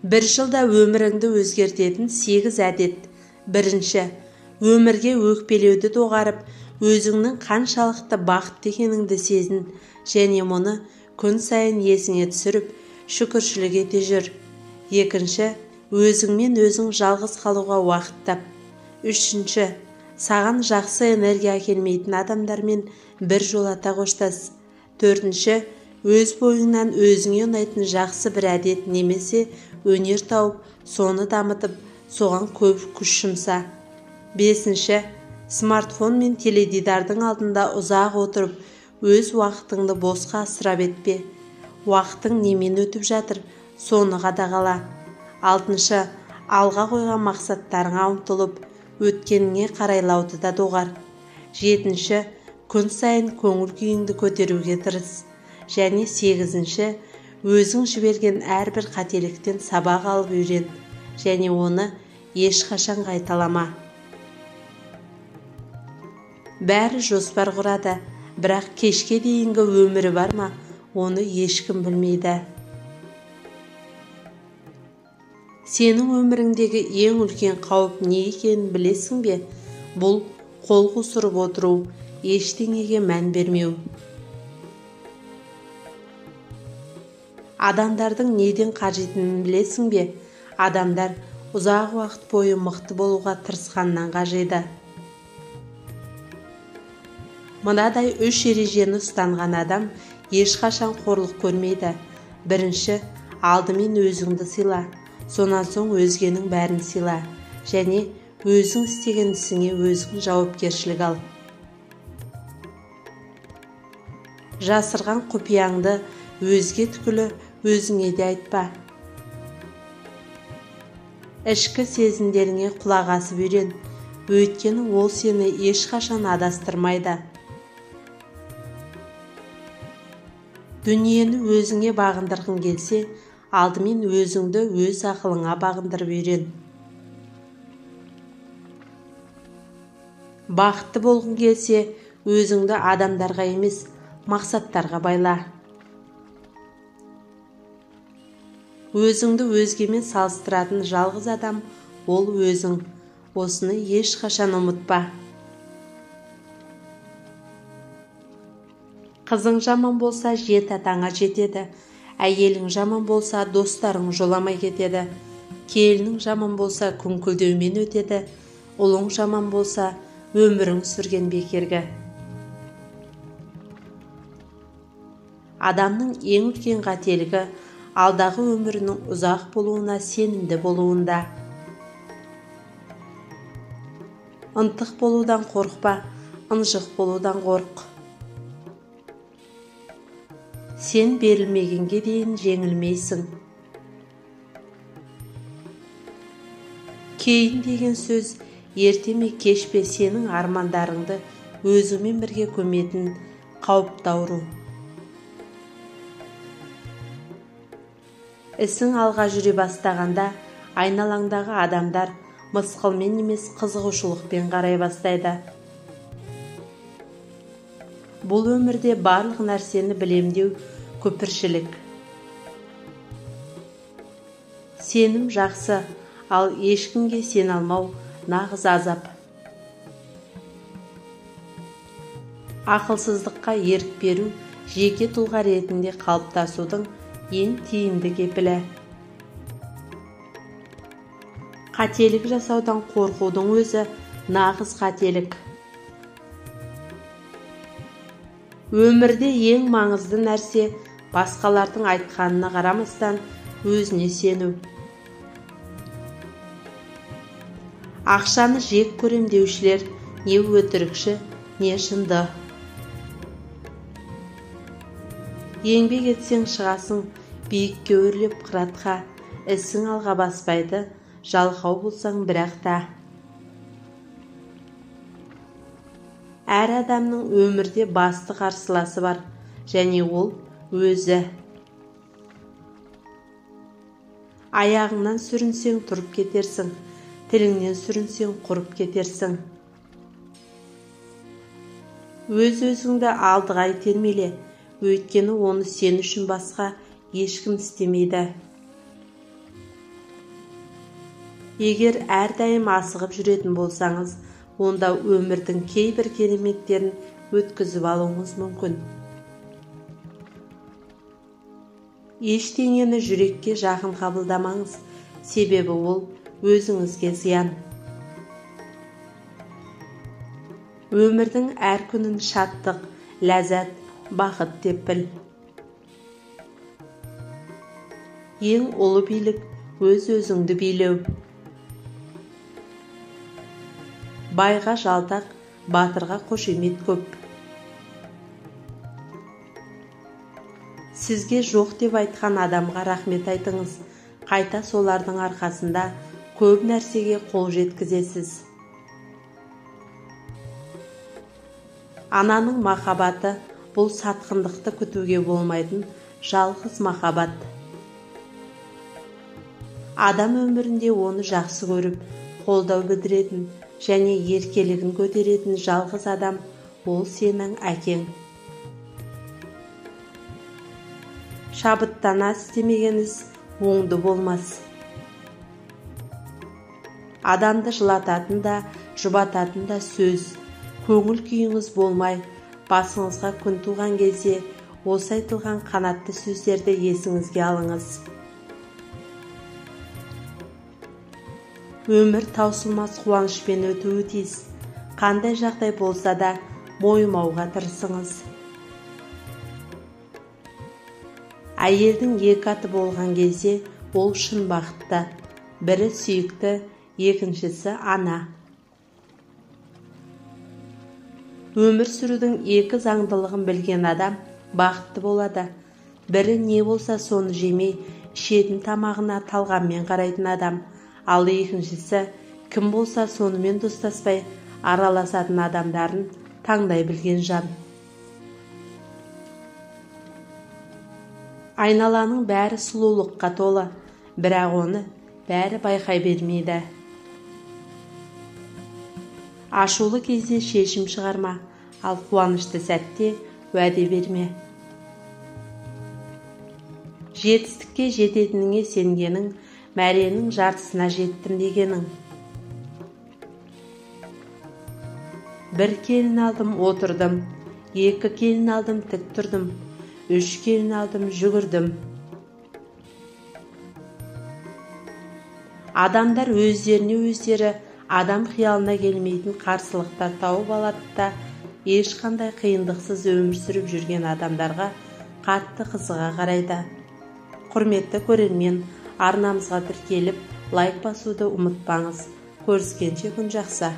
Бір жылда өміріңді өзгертетін 8 әдет. Бірінші, өмірге өкпелеуді доғарып, өзіңнің қаншалықты бақытты екеніңді сезін және мұны күн сайын есіңе түсіріп, шүкіршілік ете жүр. Екінші, өзіңмен өзің жалғыз қалуға уақыт тап. Үшінші, саған жақсы энергия әкелмейтін адамдармен бір жолата қоштас. Төртінші, өз бойыңнан өзіңе ұнайтын жақсы бір әдет немесе өнер тауып, соны дамытып, соған көп күш жұмса. Бесінші, смартфон мен теледидардың алдында ұзақ отырып, өз уақытыңды босқа ысырап етпе. Уақытың немен өтіп жатыр, соны қадағала. Алтыншы, алға қойған мақсаттарыңа ұмтылып, өткеніңе қарайлауды да доғар. Жетінші, күн сайын көңіл күйіңді көтеруге тырыс. Және сегізінші, өзің жіберген әрбір қателіктен сабақ алып үйрен және оны ешқашан қайталама. Бәрі жоспар құрады, бірақ кешке дейінгі өмірі бар ма, оны ешкім білмейді. Сенің өміріңдегі ең үлкен қауіп не екенін білесің бе? Бұл қол қусырып отыру, ештеңеге мән бермеу. Адамдардың неден қажитынын білесің бе? Адамдар ұзақ уақыт бойы мықты болуға тырысқаннан қажиды. Мынадай 3 ережені ұстанған адам ешқашан қорлық көрмейді. Бірінші, алдымен өзіңді сыйла, сонан соң өзгенің бәрін сыйла және өзің істеген ісіңе өзің жауапкершілік ал. Жасырған құпияңды өзге түгілі өзіңе де айтпа. Ішкі сезімдеріңе құлақ асып үйрен, өйткені ол сені ешқашан адастырмайды. Дүниені өзіңе бағындырғың келсе, алдымен өзіңді өз ақылыңа бағындырып үйрен. Бақытты болғың келсе, өзіңді адамдарға емес, мақсаттарға байла. Өзіңді өзгемен салыстыратын жалғыз адам ол өзің. Осыны ешқашан ұмытпа. Қызың жаман болса, жеті атаңа жетеді. Әйелің жаман болса, достарың жоламай кетеді. Келінің жаман болса, күңкілдеумен өтеді. Ұлың жаман болса, өмірің сүрген бекергі. Адамның ең үлкен қателігі алдағы өмірінің ұзақ болуына сенімді болуында. Ынтық болудан қорықпа, ынжық болудан қорық. Сен берілмегенге дейін жеңілмейсің. Кейін деген сөз ерте ме кеш пе сенің армандарыңды өзіңмен бірге көметін қауіпті ауру. Ісің алға жүре бастағанда айналаңдағы адамдар мысқылмен емес қызығушылықпен қарай бастайды. Бұл өмірде барлық нәрсені білем деу көпіршілік. Сенім жақсы, ал ешкімге сене алмау нағыз азап. Ақылсыздыққа ерік беру жеке тұлға ретінде қалыптасудың ең тиімді кепілі. Қателік жасаудан қорқудың өзі нағыз қателік. Өмірде ең маңызды нәрсе басқалардың айтқанына қарамастан өзіне сену. Ақшаны жек көрем деушілер не өтірікші, не шынды. Еңбек етсең шығасың, биікке өрлеп қыратқа, ісің алға баспайды, жалқау болсаң бірақ та. Әр адамның өмірде басты қарсыласы бар, және ол өзі. Аяғыңнан сүрінсең тұрып кетерсің, тіліңнен сүрінсең құрып кетерсің. Өз-өзіңді алдыға итермеле, өйткені оны сен үшін басқа ешкім істемейді. Егер әрдайым асығып жүретін болсаңыз, онда өмірдің кейбір кереметтерін өткізіп алуыңыз мүмкін. Ештеңені жүрекке жақын қабылдамаңыз, себебі ол өзіңізге зиян. Өмірдің әр күнін шаттық, ләззат, бақыт деп біл. Ең ұлы билік өз-өзіңді билеу. Байға жалтақ, батырға қошемет көп. Сізге жоқ деп айтқан адамға рахмет айтыңыз. Қайта солардың арқасында көп нәрсеге қол жеткізесіз. Ананың махаббаты бұл сатқындықты күтуге болмайтын жалғыз махаббат. Адам өмірінде оны жақсы көріп, қолдау білдіретін және еркелігін көтеретін жалғыз адам ол сенің әкең. Шабыттана істемеген іс оңды болмас. Адамды жылататын да, жұбататын да сөз. Көңіл күйіңіз болмай, басыңызға күн туған кезде осы айтылған қанатты сөздерді есіңізге алыңыз. Өмір таусылмас қуанышпен өтуі тиіс. Қандай жағдай болса да мойымауға тырысыңыз. Әйелдің екі аты болған кезде ол шын бақытты. Бірі сүйікті, екіншісі ана. Өмір сүрудің екі заңдылығын білген адам бақытты болады. Бірі не болса соны жемей, ішетін тамағына талғаммен қарайтын адам. Ал екіншісі кім болса сонымен достаспай араласатын адамдарын таңдай білген жан. Айналаның бәрі сұлулыққа толы, бірақ оны бәрі байқай бермейді. Ашулы кезде шешім шығарма, ал қуанышты сәтте уәде берме. Жетістікке жететініңе сенгенің, мәренің жартысына жеттім дегенің. Бір келін алдым, отырдым, екі келін алдым, тік тұрдым, үш келін алдым, жүгірдім. Адамдар өздеріне өздері адам қиялына келмейтін қарсылықтар тауып алады да, ешқандай қиындықсыз өмір сүріп жүрген адамдарға қатты қызыға қарайды. Құрметті көрермен, арнамызға тіркеліп, лайк басуды ұмытпаңыз. Көріскенше күн жақсы.